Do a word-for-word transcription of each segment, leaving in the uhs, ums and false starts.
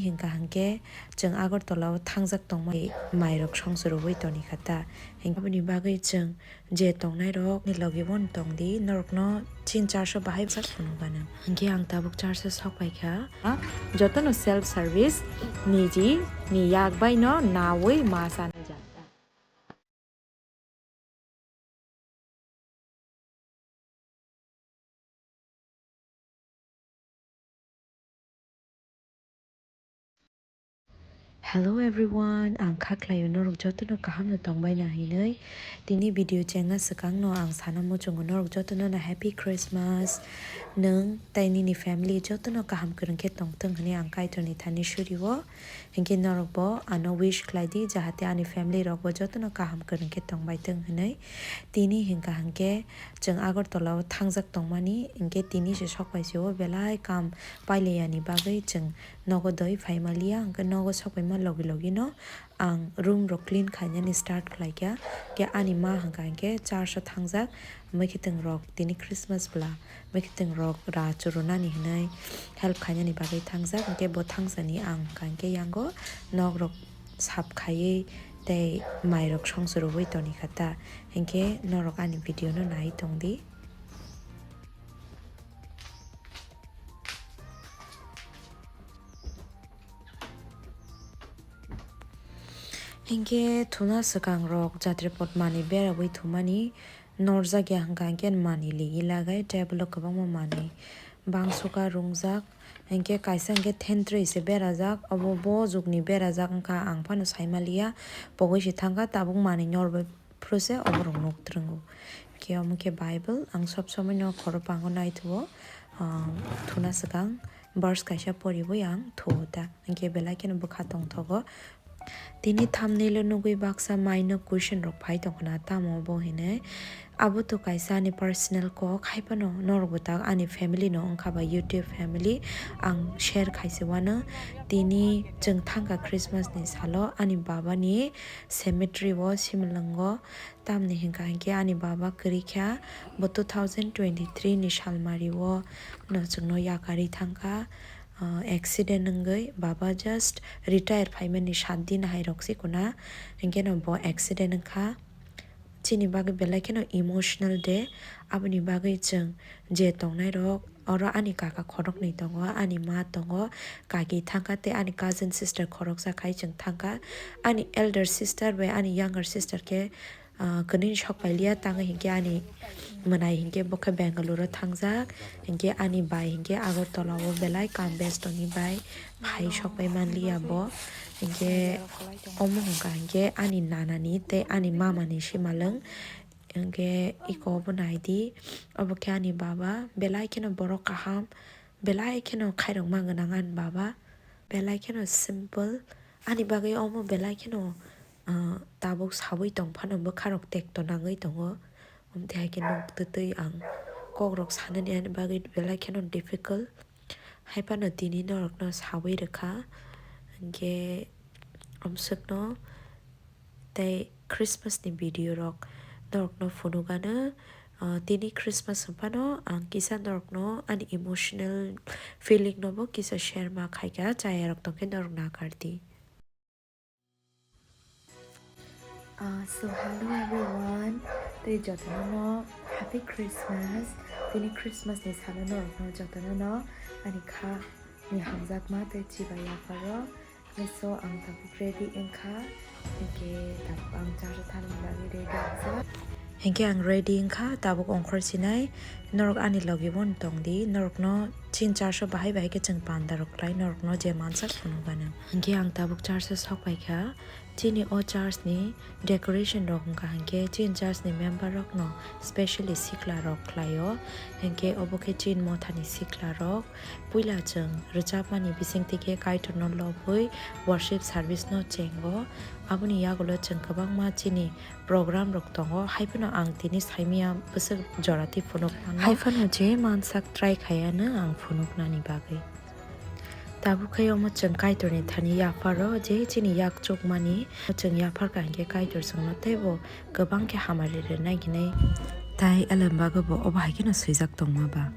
Hinkha hinkhe chwng Agartala o thangjak tongmani mairok songchorogwi toni kha ta. Hinkhe aboni bagwi chwng je tongnai rok ni logi bo tong di, norok no chin church o bahai bwsa phunuk gana. Hinkhe ang tabuk church o sok pai kha. Joto no self service niji ni yak bai no nawi ma sanai jak. Hello everyone, ang kha khlaio norok jotono kaham no tongbai na hinwi. Tini video chengna swkang no ang sana muchungo norok jotono no Happy Christmas. Nwng tai nini family jotono kaham kwrwng khe tongthwng hwnwi ang Kaitorni thani surio. Hinkhe norokbo ano wish khlai di, jahate ani family rokbo jotono kaham kwrwng khe tongbai thwng hwnwi. Tini hinkha hinkhe chwng Agartala o thangjak tongmani, hinkhe tini se sok pai se o belai kam pailai yani bagwi chwng nogo doi phaima liya, hinkhe nogo sok paima logi logi no ang room rok clean khainani start khlai kha. Khe ani ma hinkha hinkhe church o thangjak, mwkhitwng rok tini Christmas bwla. Mwkhitwng rok ra churunani hinwi help khainani bagwi thangjak, hinkhe bo thangjani ang hinkha hinkhe yango nok rok sap khaiwi tei mai rok songchorogwi toni kha ta, hinkhe norok ani video no nai tong di. Hinkhe thuna swkang rok jatri pot manwi berabwi thumani. Norjak ya hwnkha hinkhe manwi ligi lagai table o kwbangma manwi bangsuka rungjak, hinkhe kaisa hinkhe thentrwi se berajak, obo bo jukni berajak wngkha, ang phano saimaliya, pogwi se thangkha, tabuk manwi nyorbai phuru se oborok nuk twrwngo. Hinkhe omo khe Bible, ang sob somoi no khoro pango naithuo, ah, thuna swkang verse kaisa poriwi ang thuo ta, hinkhe belai kheno bwkha tongthogo. Tini thumbnail o nugwi baksa mai no question rok phai tongkha na, tamo bo hinwi. Abo to kaisa ani personal kok, hai phano norok bo tak ani family no wngkha ba YouTube family ang share khaise uano. Tini chwng thangkha Christmas ni salo ani baba ni cemetery o Similwngo, tamni hinkha hinkhe ani baba kwrwi kha, bo two thousand twenty-three ni salmari o no chwngno yakarwi thangkha. Ah, accident wngwi baba just retire phaimani saat din hai rok se kuna, hinkhe no bo accident wngkha. Chini bagwi belai kheno emotional day, aboni bagwi chwng je tongnai rok, oro ani kaka khoroknwi tongo, ani ma tongo, kaki thangkha tei ani cousin sister khoroksa khai chwng thangkha. Ani elder sister bai ani younger sister khe ah, kwnwi sok pailiya, tangwi hinkhe ani mwnai hinkhe bo khe Bangalore o thangjak, hinkhe ani bai hinkhe Agartala o belai kam besto ni bai phai sok pai manliya bo, hinkhe omo hwnkha hinkhe ani nana ni tei ani mama ni simalwng, hinkhe iko obo nai di, obo khe ani baba belai kheno borok kaham, belai kheno khairokma gwnang ani baba, belai kheno simple, ani bagwi omo belai kheno ah, tabuk sawi tong phano bwkha rok tekto nangwi tongo. Omte hai khe nuk twtwi ang kok rok sanani ani bagwi belai kheno difficult. Hai phano tini norok no sawi rwkha. Hinkhe omswk no tei Christmas ni video rok norok no phunuk ano. Ah, tini Christmas wng phano ang kisa norok no ani emotional feeling no bo kisa share ma khaikha, chaya rok tongkhe norok nakar di. Ah, so hello everyone, tei jotono no Happy Christmas. Tini Christmas ni salo norok no jotono no ani kha ni hamjakma tei chibai yapharo. So ang tabuk ready wngkha, hinkhe tabuk ang charch o thangna bagwi ready wngjak. Hinkhe ang ready wngkha, tabuk ongkhor sinai norok ani logi bo tong di, norok no chin charch o bahai bahai khe chwng panda rok khlai, norok no je mansak phunuk gana. Hinkhe ang tabuk charch o sok pai kha. Chini o church ni decoration rok wngkha hinkhe chini church ni member rok no specially sikla rok khlai o, hinkhe obo khe chini motha ni sikla rok. Puila chwng rwchapmani bisingtwi khe Kaitor no lobwi worship service no chengo. Aboni yagulo chwng kwbangma chini program rok tongo, hai phano ang tini saimanya bwswk jora twi phunuk mano. Hai phano je mansak try khai ano ang phunuk nani bagwi. Tabuk khe omo chwng Kaitor ni thani yapharo, je chini yak chukmani chwng yaphar kha hinkhe Kaitor chwngno teibo kwbang khe hamari rwnai hinwi. Tai elem bagwi bo obo hai kheno swijak tongma ba.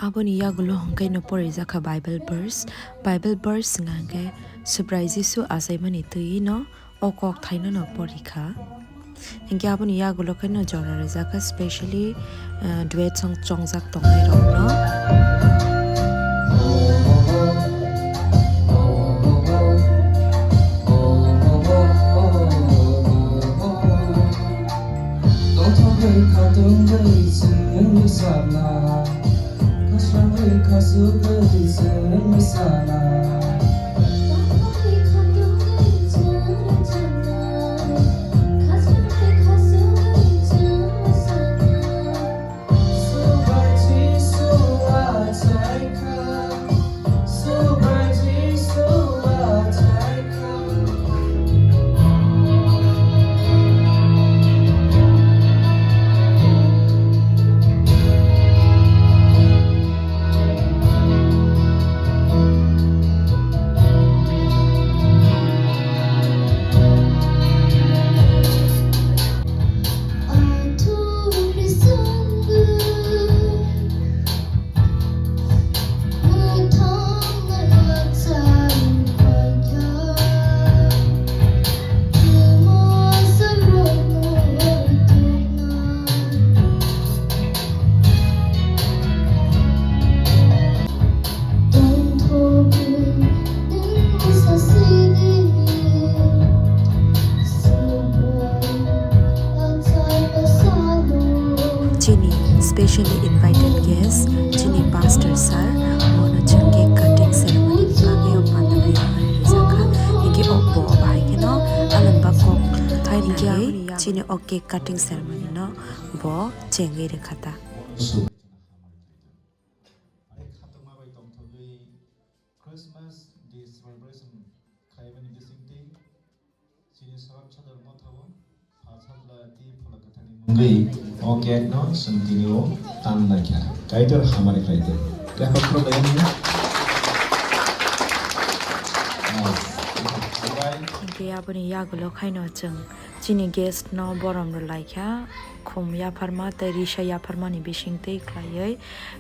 Aboni yagulo hwnkhe no porijak kha Bible verse. Bible verse wngkha hwnkhe Subrai Jisu achaimani twi no o kok thaino no porikha. Hinkhe aboni yagulo khe no jora rijak kha, specially, eh, duet song chongjak tongnai rok no. Chini specially invited guest, chini pastor sir, bono chwng cake cutting ceremony ni bagwi o panda bai rijak kha. Hinkhe o bo bahai kheno alamba kok thai hinkhe chini o cake cutting ceremony no bo chengwi rwkha ta. Christmas Day celebration khlaimani bisingtwi chini sorok sodor mothao pha sajla tei phola kwtharni mungwi o cake no chwng tini o tan lai kha. Kaitor hamari khlai di. Yakho khulumlaimani. Nice. Bye. Hinkhe aboni yagulo khaino chwng chini guest no borom rw lai kha. Khum yapharma tei risa yapharmani bisingtwi khlaiwi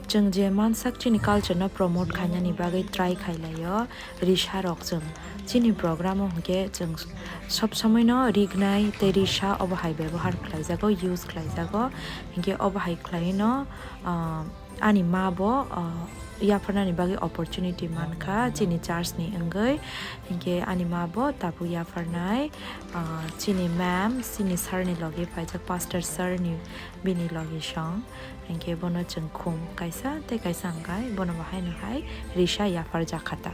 chwng je mansak chini culture no promote khainani bagwi try khailai o. Risa rok chwng chini program o hinkhe chwng sob somoi no rignai tei risa obo hai bebohar khlaijago, use khlaijago. Hinkhe obo hai khlaiwi no, ah, ani ma bo, ah, yapharnani bagwi opportunity mankha chini church ni wngwi. Hinkhe ani ma bo tabuk yapharnai, ah, chini ma'am, chini sir ni logi phaijak, pastor sir ni bini logi song. Hinkhe bono chwng khum kaisa tei kaisa hwnkhai bono bo haino hai risa yapharjak kha ta.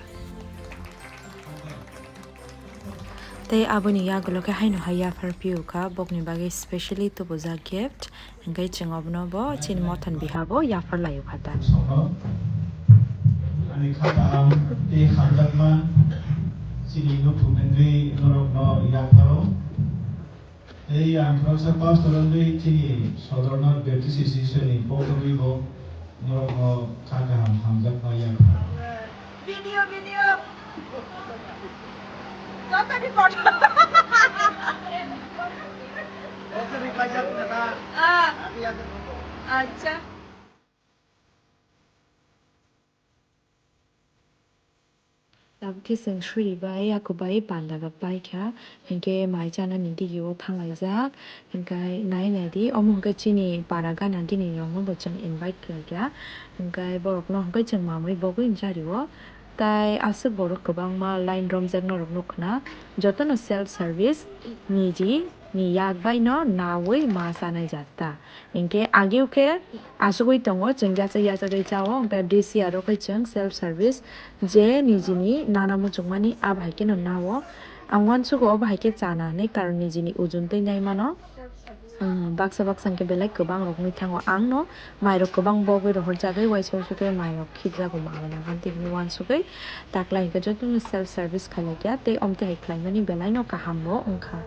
Tei aboni yagulo khe haino hai yaphar phiyokha, bokni bagwi specially tubujak gift. Hinkhe chwng obono bo chini mothon biha bo yaphar laio kha ta. Ani kha kaham tei hamjakma chini nukhung wngwi norokno yapharo. Tei ang khoroksa pastor wngwi chini Sodornath Baptist Association ni pokogwi bo norokno kha kaham hamjakma yapharo. Video, video. Joto record. Ah. Acha. Tabuk khe chwng suri bai, yaku bai panda rok bai kha, hinkhe mai chanani digi o thanglaijak. Hinkhe nai nai di, omo hinkhe chini para gana gini rokno bo chwng invite khlai kha. Hinkhe borokno hinkhe chwng mamwi bogwi wngchari o. Tai aswk borok kwbangma line romjak norok nukho na. Jotono self service niji ni yak bai no nawi ma chanai jak ta. Hinkhe ageo khe asugwi tongo, chwng yachak yachagwi chao, hinkhe D C R o khe chwng self service je nijini nana muchungmani abo hai kheno nao. Ang uansugo obo hai khe chana hinwi, karon nijini ujun tei nai mano. Umm, baksa baksa hinkhe belai kwbang rok wngwi thango. Ang no mairok kwbang bogwi rohorjagwi, uaisa uaisa khe mairok khibjago ma bai nang kha, tei hwnwi uansugwi takla hinkhe jotono self service khailai kha, tei omtwi hai khlaimani belai no kaham bo wngkha.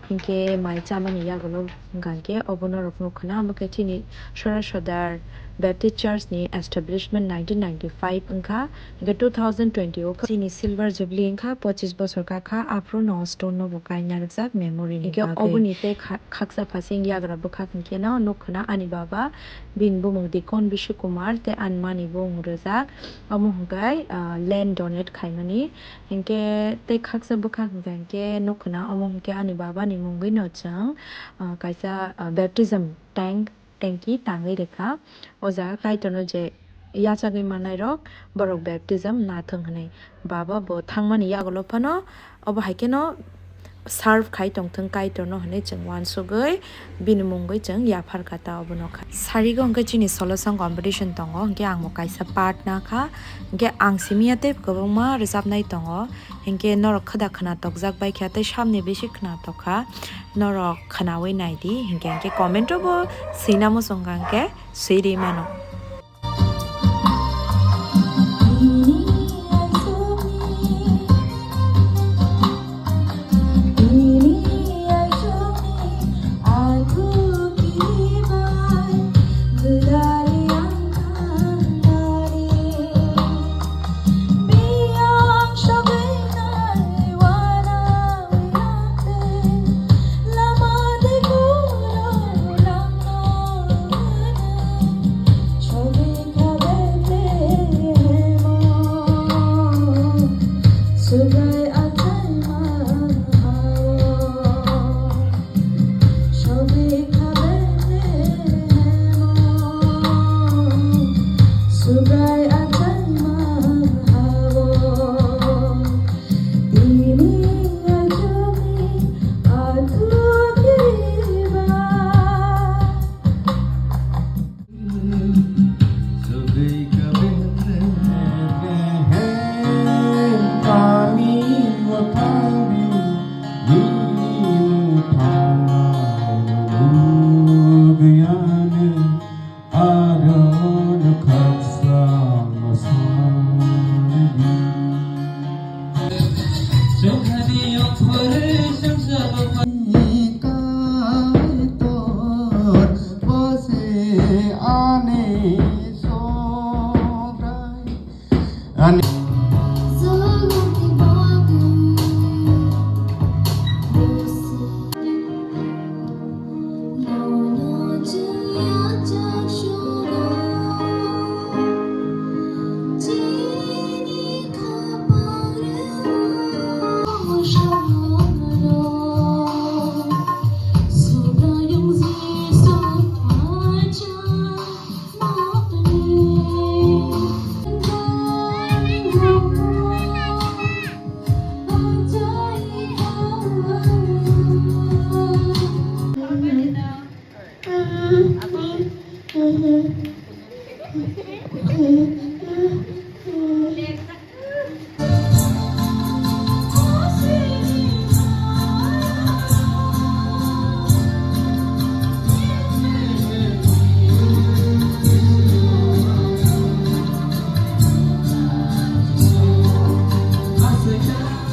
Hinkhe mai chamani yagulo hwnkha hinkhe obo norok nukha na, omo khe chini sora sodar Baptist Church ni establishment nineteen ninety-five wngkha, hingke two thousand twenty o chini silver jubilee wngkha, pochis bosor kakha, aphuru no stone no bo kaina rijak memory ni hingke bagwi. Oboni tei kha-, khaksa phasing yagra bwkhak hingke no nuk khna ani baba, bini bumung Deacon Bishu Kumar tei ani mani bumung rijak, omo hingke, ah, land donate khaimani, hingke tei khaksa bwkhak hingka hingke nuk khna omo hingke ani baba ni mungwi no chwng, ah, kaisa, ah, baptism tank tanki tangwi rwkha. O jaga Kaitorno je yachagwi mannairok, borok baptism nathwng hwnwi. Baba bo thangmani yagulo phano, obo hai kheno serve khai tongthwng Kaitorno hwnwi chwng uansugwi bini mungwi chwng yaphar kha ta obono kha. Sarigo hwnkhe chini solo song competition tongo, hwnkhe ang bo kaisa part nakha, hwnkhe ang simi ya tei kwbangma rwchapnai tongo. Hinkhe norok khwda khwna tokjak bai kha tei samni bisi khwna tokha, norok khwnawi nai di, hinkhe hinkhe comment o bo swina muchung kha hinkhe swi ri mano.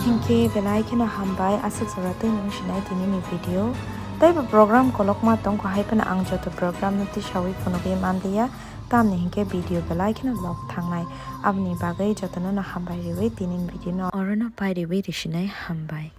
Hinkhe belai kheno hambai, aswk jora tei nung sinai tini ni video. Tei bo program kolokma tongkha hai phano ang joto program no tisawi phunugwi manliya, tamni hinkhe video belai kheno log thangnai. Aboni bagwi jotono no hambai riwi tini ni video no orono pai riwi risinai hambai.